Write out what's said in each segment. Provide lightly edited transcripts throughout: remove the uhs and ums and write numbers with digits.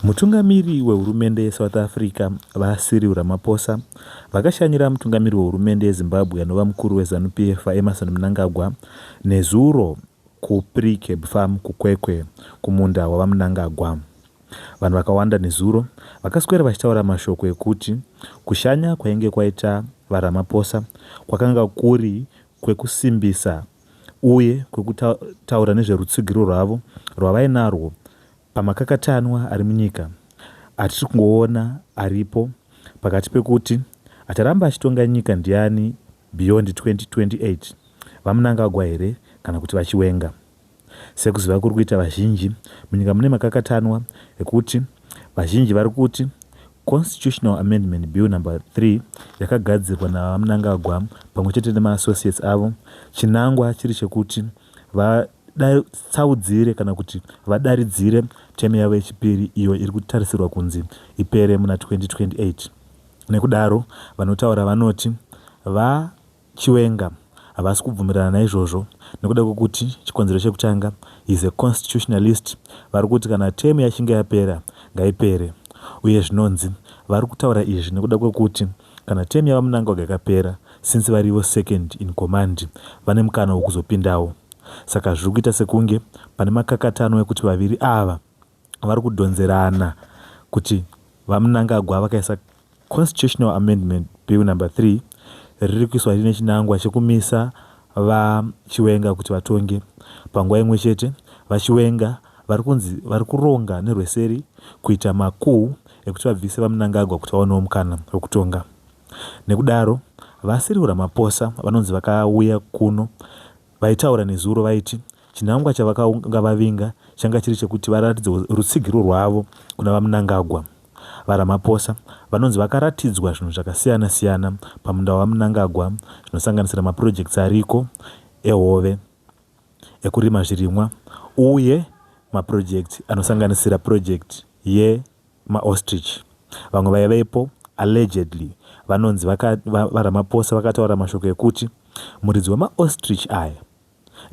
Mutungamiri wehurumende yeSouth Africa, VaCyril Ramaphosa, vakashanyira mutungamiri wehurumende yeZimbabwe anova mukuru weZanu PF, VaEmmerson Mnangagwa, nezuro kuPrecabe Farm kuKwekwe, kumunda waVaMnangagwa. Vanhu vakawanda nezuro vakaswera vachitaura mashoko ekuti kushanya kwainge kwaita VaRamaphosa kwakanga kuri kwekusimbisa uye kwekutaura nezverutsigiro rwavo rwavainarwo Pamakakatanwa ari munyika atiri kungoona aripo pakati pekuti acharamba achitonga nyika ndiani beyond 2028, VaMnangagwa here kana kuti VaChiwenga? Sekuziva kuri kuita vazhinji, munyika mune makakatanwa ekuti vazhinji vari kuti Constitutional Amendment Bill Number 3 yakagadzirwa naVaMnangagwa pamwe chete nemaassociates avo, chinangwa chiri chekuti vatsaudzire kana kuti vadaridzire temu yavo yechipiri iyo iri kutarisirwa kunzi ipere muna 2028. Nekudaro vanotaura vanoti VaChiwenga havasi kubvumirana naizvozvo nekuda kwekuti chikonzero chekutanga he is a constitutionalist vari kuti kana temu yachinge yapera ngaipere uye zvinonzi vari kutaura izvi nekuda kwekuti kana temu yaVaMnangagwa yakapera since varivo second in command vane mukana wekuzopindawo. Saka zviri kuita sekunge pane makakatanwa ekuti vaviri ava vari kudhonzerana kuti VaMnangagwa vakaisa Constitutional Amendment Bill Number 3 riri kuiswa riine chinangwa chekumisa VaChiwenga kuti vatonge. Panguva imwe chete, VaChiwenga vari kunzi vari kuronga nerweseri kuita macoup ekuti vabvise VaMnangagwa kuti vawanewo mukana wekutonga. Nekudaro, VaCyril Ramaphosa vanonzi vakauya kuno vaitaura nezuro vaiti chinangwa chavakanga vavinga changa chiri chekuti varatidze rutsigiro rwavo kuna VaMnangagwa. VaRamaphosa vanonzi vakaratidzwa zvinhu zvakasiyana-siyana pamunda waVaMnangagwa zvinosanganisira mapurojekitsi ariko ehove, ekurima zvirimwa uye mapurojekiti anosanganisira purojekiti ye maostrich. Vamwe vaivepo allegedly vanonzi VaRamaphosa vakataura mashoko ekuti muridzi wemaostrich aya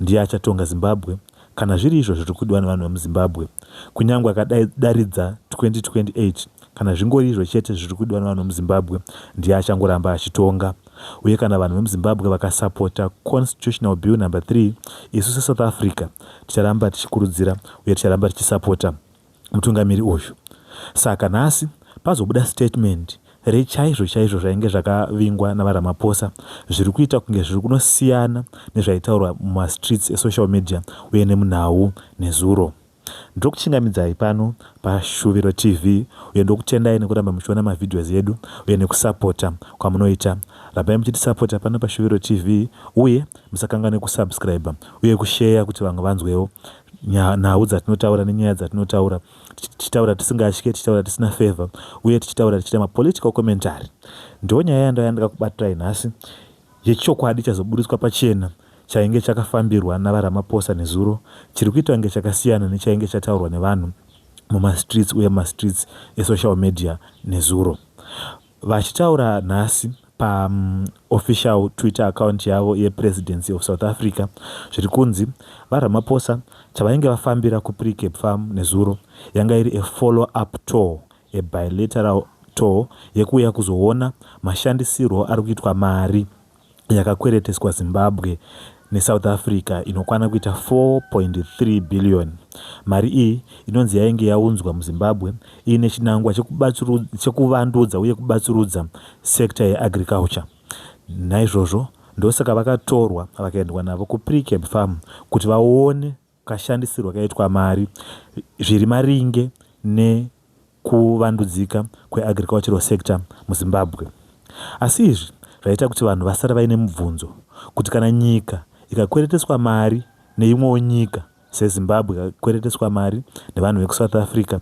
ndiye achatonga Zimbabwe kana zviri izvo zviri kudiwa nevanhu vemuZimbabwe kunyangwe akadaridza 2028 kana zvingori izvo chete zviri kudiwa nevanhu vemuZimbabwe ndiye achangoramba achitonga uye kana vanhu vemuZimbabwe vakasapota Constitutional Bill Number 3 isu seSouth Africa ticharamba tichikurudzira uye ticharamba tichisapota mutungamiri uyu. Saka nhasi pazobuda statement rechaizvo chaizvo zvainge zvakavingwa naVaRamaphosa zviri kuita kunge zviri kunosiyana nezvaitaurwa mumastreets esocial media uye nemunhau nezuro. Ndokuchingamidzai pano paShuviro TV uye ndokutendai nekuramba muchiona mavideos edu uye nekusapota kwamunoita. Rambai muchitisapota pano paShuviro TV uye musakanganwe kusubscriber uye kusheya kuti vamwe vanzwewo nhau dzatinotaura nenyaya dzatinotaura tichitaura tisingatye tichitaura tisina favor uye tichitaura tichiita mapolitical commentary ndo nyaya yandauya ndakakubatirai nhasi yechokwadi chazoburitswa pachena chainge chakafambirwa navaRamaphosa nezuro chiri kuita kunge chakasiyana nechainge chataurwa nevanhu mumastreets uye mumastreets esocial media nezuro. Vachitaura nhasi paofficial Twitter account yavo yePresidency of South Africa, zviri kunzi VaRamaphosa chavainge vafambira kuPrecabe Farm nezuro yanga iri a follow up tour, a bilateral tour yekuuya kuzoona mashandisirwo ari kuitwa mari yakakwereteswa Zimbabwe neSouth Africa inokwana kuita 4.3 billion. Mari iyi inonzi yainge yaunzwa muZimbabwe iine chinangwa chekuvandudza uye kubatsurudza sector yeagriculture. Naizvozvo ndosaka vakatorwa vakaendwa navo kuPrecabe Farm kuti vaone kashandisirwo kaitwa mari zviri maringe nekuvandudzika kweagricultural sector muZimbabwe. Asi izvi zvaita kuti vanhu vasare vaine mubvunzo kuti kana nyika ikakwereteswa mari neimwewo nyika seZimbabwe ikakwereteswa mari nevanhu vekuSouth Africa,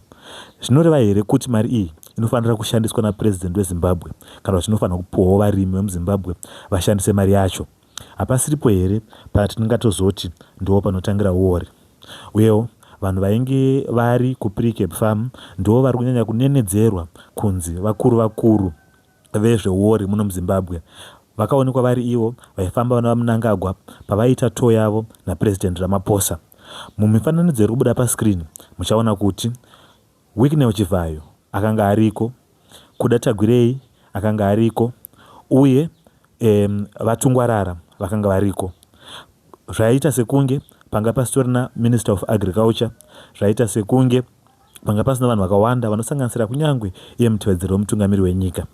zvinoreva here kuti mari iyi inofanira kushandiswa naPresident weZimbabwe kana kuti inofanira kupiwawo varimi vemuZimbabwe vashandise mari yacho? Hapasiripo here patingatozoti ndiwo panotangira huori? Uyewo, vanhu vainge vari kuPrecabe Farm ndivo vari kunyanya kunenedzerwa kunzi vakuru vakuru vezvehuori muno muZimbabwe. Vakaonekwa vari ivo vaifamba naVaMnangagwa pavaiita tour yavo naPresident Ramaphosa. Mumifananidzo iri kubuda pascreen muchaona kuti. Wicknell Chivhayo akanga ariko, Kuda Tagwirei akanga ariko uye VaTungwarara vakanga variko. Zvaiita sekunge panga pasitorina Minister of Agriculture, zvaiita sekunge panga pasina vanhu vakawanda vanosanganisira kunyangwe iye mutevedzeri wemutungamiri wenyika.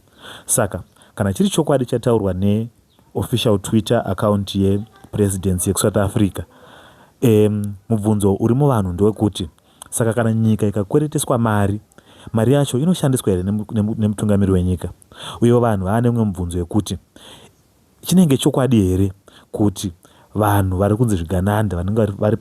Saka kana chiri chokwadi chataurwa neofficial Twitter account yepresidency yekuSouth Africa, mubvunzo uri muvanhu ndewekuti saka kana nyika ikakwereteswa mari, mari yacho inoshandiswa here nemutungamiri wenyika? Uyewo vanhu vaane mumwe mubvunzo yekuti Chinenge chokwadi here kuti vanhu vari kunzi zvigananda vanenge vari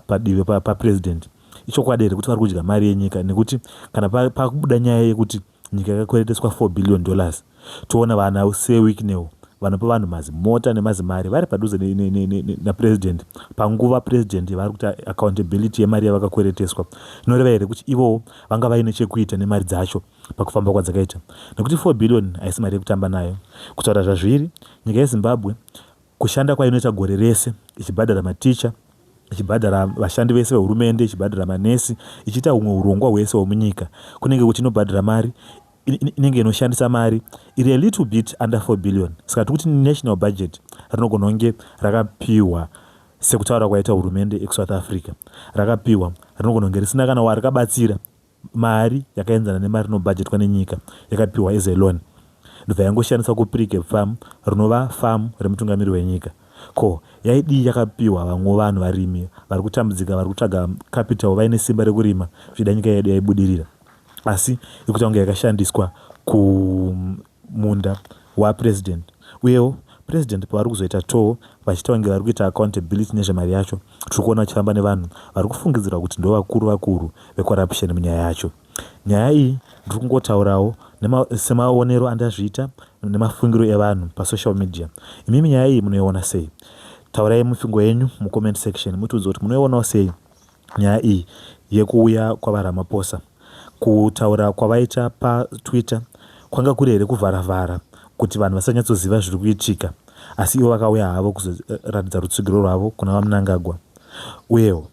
padivi papresident ichokwadi here kuti vari kudya mari yenyika nekuti kana pakubuda nyaya yekuti nyika yakakwereteswa 4 billion dollars toona vana seWicknell vanopa vanhu mazimota nemazimari vari padhuze napresident panguva president vari kuti accountability yemari yavakakwereteswa inoreva here kuti ivowo vanga vaine chekuita nemari dzacho pakufamba kwadzakaita nekuti 4 billion haisi mari yekutamba nayo. Kutaura zvazviri, nyika yeZimbabwe kushanda kwainoita gore rese ichibhadhara maticha, ichibhadhara vashandi vese vehurumende, ichibhadhara manesi, ichiita humwe hurongwa hwese hwemunyika, kunenge kuti inobhadhara mari inenge inoshandisa mari iri a little bit under 4 billion. Saka tikuti national budget rinogona kunge rakapiwa sekutaura kwaita hurumende yekuSouth Africa, rakapiwa rinogona kunge risina kana warikabatsira. Mari yakaenzana nemari inobhajetwa nenyika yakapiwa as a loan ndobva yangoshandiswa kuPrecabe Farm rinova farm remutungamiri wenyika. Ko yaidii yakapiwa vamwewo vanhu varimi vari kutambudzika vari kutsvaga capital vaine simba rekurima zvichida nyika yedu yaibudirira asi ikuita kunge yakashandiswa kumunda wapresident uyewo president pavari kuzoita tour vachiita kunge vari kuita accountability nezvemari yacho tiri kuona vachifamba nevanhu vari kufungidzirwa kuti ndovakuru vakuru vecorruption munyaya yacho. Nyaya iyi ndiri kungotaurawo semaonero andazviita nemafungiro evanhu pasocial media. Imimi nyaya iyi munoiona sei? Taurai mifungo yenyu mucomment section mutiudze kuti munoionawo sei nyaya iyi yekuuya kwaVaRamaphosa. Kutaura kwavaita paTwitter kwanga kuri here kuvhara-vhara kuti vanhu vasanyatsoziva zviri kuitika asi ivo vakauya havo kuzoratidza rutsigiro rwavo kuna VaMnangagwa. Uyewo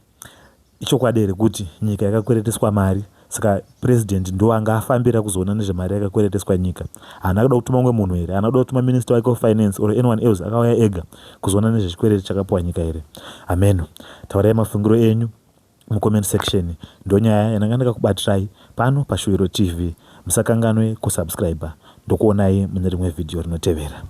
Ichokwadi here kuti nyika yakakwereteswa mari saka president ndoanga afambira kuzoona nezvemari yakakwereteswa nyika? Haana kuda kutuma umwe munhu here? Haana kuda kutuma minister wake of finance or anyone else akauya ega kuzoona nezvechikwereti chakapuwa nyika here? Hameno. Taurai mafungiro enyu mucomment section. Ndonyaya yandanga ndakakubatirai pano paShuviro TV. Musakanganwe kusubscriber. Ndokuonai mune rimwe video rinotevera.